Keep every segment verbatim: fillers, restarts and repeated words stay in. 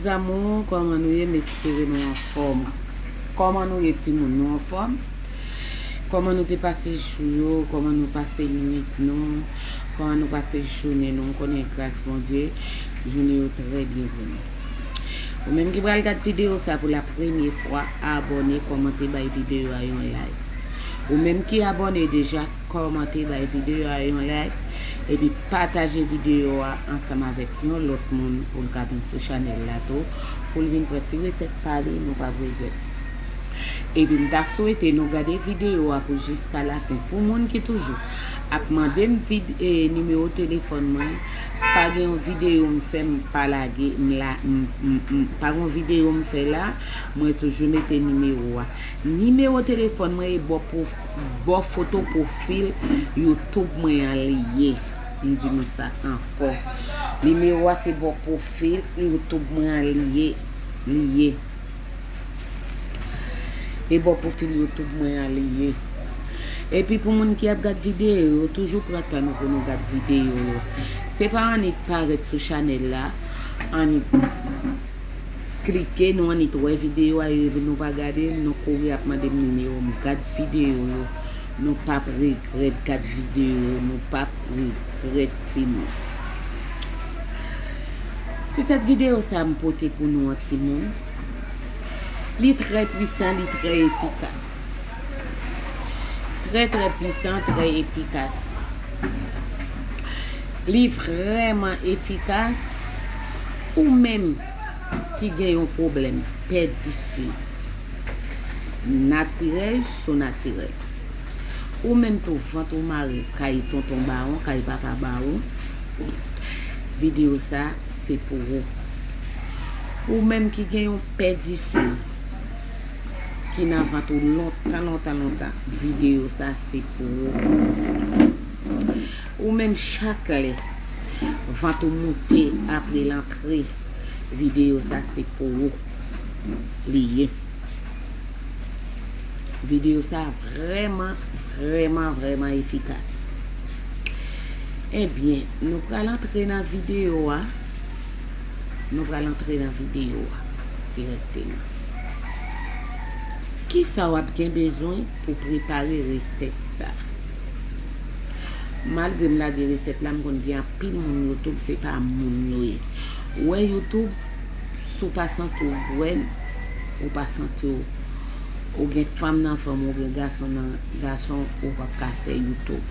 Zanmi, kòman nou ye? M espere nou anfòm. Kòman nou ye, timoun? Nou anfòm? Kòman nou te pase jou yo? Kòman nou pase nwit nou? Kòman nou pase jounen nou? M konnen gras Bondye, jounen yo trè byen pou nou. Ou menm ki pral gad videyo sa pou la premye fwa, abòne, kòmante, bay videyo a yon like. Ou menm ki abòne deja, kòmante, bay videyo a yon like, epi pataje videyo a ansanm avèk yon lòt moun pou l ka vin sou chanèl la tou, pou l vin pran ti resèt pa li, nou p ap regrèt. Epi m ta swete nou gade videyo a pou jiska lafen. Pou moun ki toujou ap mande m vid-, e, nimewo telefòn mwen, pa gen yon videyo m fè m pa lage, m la, m, m, m, pa gen yon videyo m fè la, mwen toujou mete nimewo a. Nimewo telefòn mwen e bò pwof-, bò foto pwofil YouTube mwen an li ye. M di nou sa ankò. Nimewo a se bò pwofil YouTube mwen an li ye. Li ye. E bò pwofil YouTube mwen an li ye. Epi pou moun ki ap gad videyo yo, toujou pran tan nou pou nou gad videyo yo. Se pa annik parèt sou chanèl la, annik klike, nou annik wè videyo a, epi nou pa gade l, nou kouri ap mande m nimewo m. Gad videyo yo, nou p ap regrèt gad videyo yo, nou p ap regrèt, timoun. Ti tèt videyo sa m pote pou nou an, timoun. Li trè pwisan, li trè efikas. Trè, trè pwisan, trè efikas. Li vrèman efikas. Ou menm ki gen yon pwoblèm pèdi se, natirèl, sou natirèl. Ou menm tou vant ou mare kay tonton bawon, kay papa bawon, videyo sa se pou ou. Ou menm ki gen yon pèdi se ki nan vant ou lontan, lontan, lontan, videyo sa se pou ou. Ou menm chak lè vant ou moute apre l antre, videyo sa se pou ou li ye. Videyo sa vrèman, vrèman, vrèman efikas. Ebyen, nou pral antre nan videyo a. Nou pral antre nan videyo a dirèkteman. Kisa w ap gen bezwen pou prepare resèt sa? Malgre m lage resèt la, m konn gen anpil moun YouTube, se pa moun yo ye. Ou wè YouTube, si w pa santi w gwèn, ou pa santi w, ou gen fanm nan fanm, ou gen gason nan gason, ou p ap ka fè YouTube.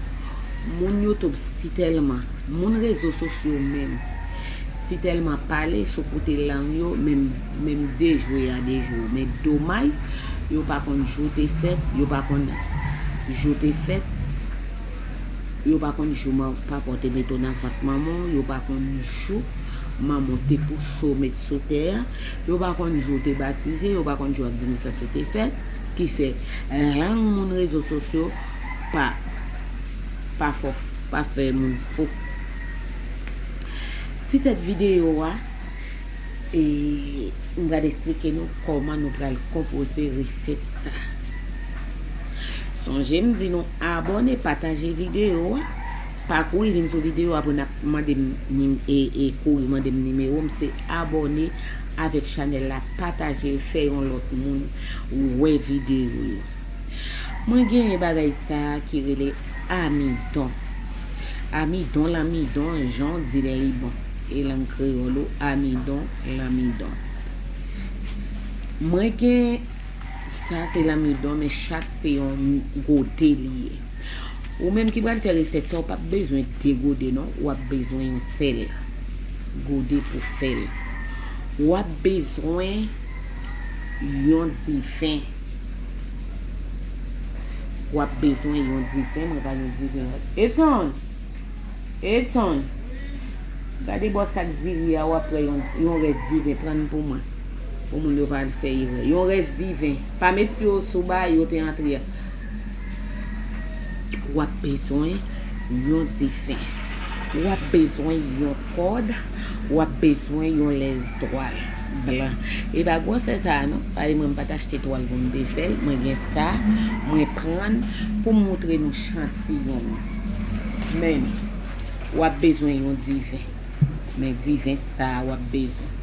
Moun YouTube si tèlman, moun rezo sosyo menm, si tèlman pale sou kote lang yo, menm, menm de jou a de jou. Men domaj, yo pa konn jou te fèt, yo pa konn jou te fèt, yo pa konn jou man-, papa w te mete w nan vant manman w, yo pa konn jou manman w te pouse w met sou tè a, yo pa konn jou w te batize, yo pa konn jou administrasyon te fèt, ki fè lang moun rezo sosyo pa, pa fò, pa fè moun fou. Ti tèt videyo a, e m pral esplike nou kòman nou pral konpoze resèt sa. Sonje m di nou abòne, pataje videyo a, pa kouri vin sou videyo a pou n ap mande m nim-, e, e kouri mande m nimewo m, se abòne avèk chanèl la, pataje l, fè yon lòt moun wè videyo yo. Mwen genyen bagay sa a ki rele amidon. Amidon, lanmidon, jan w di l li bon. E lang kreyòl ou, amidon, lanmidon. Mwen gen sa, se lanmidon, men chak se yon gode li ye. Ou menm ki pral fè resèt sa, ou p ap bezwen de gode non, w ap bezwen yon sèl gode pou fè l. W ap bezwen yon diven. W ap bezwen yon diven, mwen pa gen diven. Edson! Edson! Gade bò sak diri a, w ap wè yon, yon rès diven, pran l pou mwen. Pou moun yo pa al fè erè. Yon rès diven. Pa met pye w sou bagay yo te antre a. W ap bezwen yon diven. W ap bezwen yon kòd. W ap bezwen yon lèz twal blan. E pa gwosè sa a non. Paske mwen m pa t achte twal pou m te fè l. Mwen gen sa. Mwen pran l pou m moutre nou chantiyon an. Men, w ap bezwen yon diven. Men diven sa a w ap bezwen.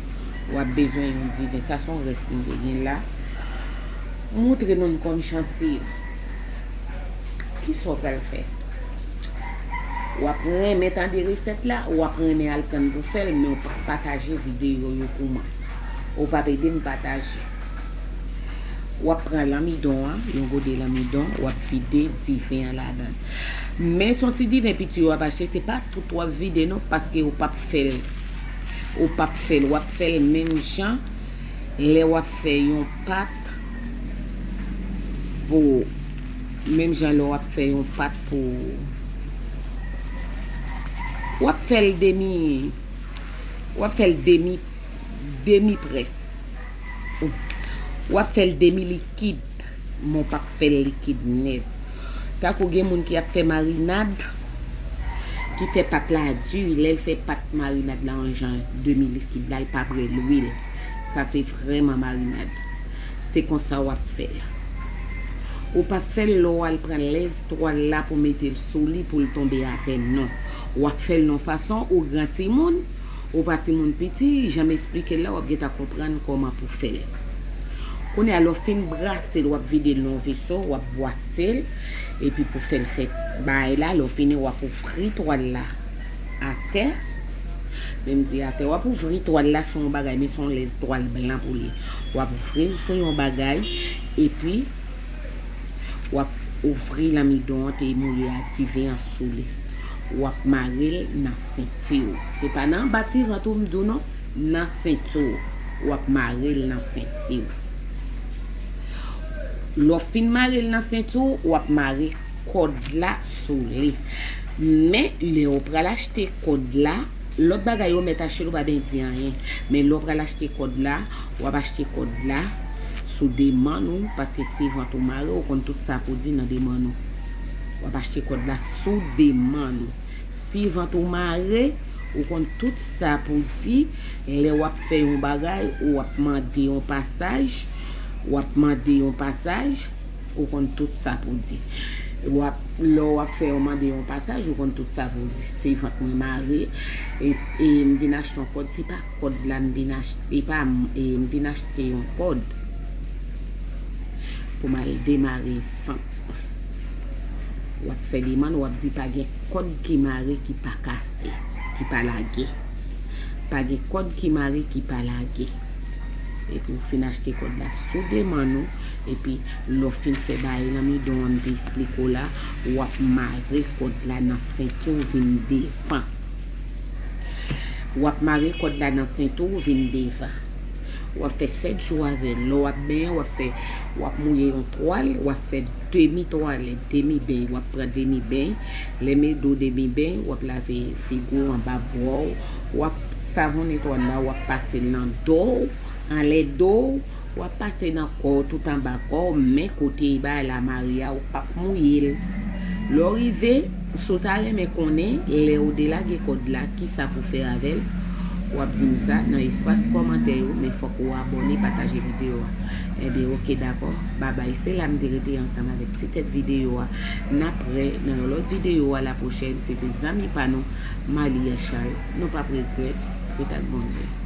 W ap bezwen yon diven. Sa se yon rès m te gen la. Montre nou l kòm chantye. Kisa w pral fè? W ap renmen tande resèt la, w ap renmen al pran l pou fè l, men w p ap pataje videyo yo pou mwen. Ou p ap ede m pataje. W ap pran lanmidon an, yon gode lanmidon, w ap vide diven an ladan l. Men se yon ti diven piti w ap achte, se pa tout w ap vide non, paske ou p ap fè l. Ou p ap fè l, w ap fè l menm jan lè w ap fè yon pat pou, menm jan lè w ap fè yon pat pou, w ap fè l demi, w ap fè l demi, demi près. W ap fè l demi likid, men w p ap fè l likid nèt. Tankou gen moun ki ap fè marinad, ki fè pat la di, lè l fè pat marinad la yon jan demi likid la, l pa bwè lwil. Sa se vrèman marinad. Se konsa w ap fè l. Ou p ap fè l lè w al pran lèz twal la pou mete l sou li pou l tonbe atè, non. W ap fè l yon fason, ou gran timoun, ou pa timoun piti, jan m esplike l la, w ap gentan konprann kòman pou fè l. Kounye a, lè w fin brase l, w ap vide l nan yon veso, w ap bwase l, epi pou fè l fè bagay la, lè w fini, w ap ouvri twal la atè. Lè m di atè, w ap ouvri twal la sou yon bagay, men se yon lèz twal blan pou li. W ap ouvri l sou yon bagay, epi w ap ouvri lanmidon an te mouye a, diven an sou li. W ap mare l nan senti w. Se pa nan anba ti vant ou m di w non, nan senti w. W ap mare l nan senti w. Lè w fin mare l nan senti w, w ap mare kòd la sou li. Men, lè w pral achte kòd la, lòt bagay yo mèt achte l, ou pa bezwen di anyen. Men lè w pral achte kòd la, w ap achte kòd la sou de mann ou, paske si vant ou mare, ou konn tout sa pou di nan de mann ou. W ap achte kòd la sou de mann ou. Si vant ou mare, ou konn tout sa pou di. Lè w ap fè yon bagay, ou ap mande yon pasaj, w ap mande yon pasaj, ou konn tout sa pou di. W ap, lè w ap fè yon mande yon pasaj, ou konn tout sa pou di. Si vant mwen mare, e, e m vin achte yon kòd, se pa kòd la m vin achte, e pa m, e m vin achte yon kòd pou m al demare vant. W ap fè demann, w ap di pa gen kòd ki mare ki pa kase, ki pa lage. Pa gen kòd ki mare ki pa lage. Epi w fin achte kòd la sou de mann ou, epi lè w fin fè bagay lanmidon an m te esplike w la, w ap mare kòd la nan senti w vin devan. W ap mare kòd la nan senti w vin devan. W ap fè sèt jou avè l. Lè w ap benyen, w ap fè, w ap mouye yon twal, w ap fè demi twalèt, demi beny. W ap pran demi beny. Lè m ede w demi beny, w ap lave figi w anba bra w. W ap savonnen twal la, w ap pase l nan do w, anlè do w. W ap pase nan kò w, tout anba kò w, men kote bagay la mare a, ou p ap mouye l. Lè w rive, si w ta renmen konnen, lè w delage kòd la, kisa pou fè avè l, w ap di m sa nan espas kòmantè yo, men fòk ou abòne, pataje videyo a. Ebyen, oke, dakò. Babay, se la m te rete ansanm avèk ti tèt videyo a. N ap wè nan yon lòt videyo a la pwochèn. Se te zanmi pa nou, Malia Charles. Nou p ap regrèt. Ret ak Bondye.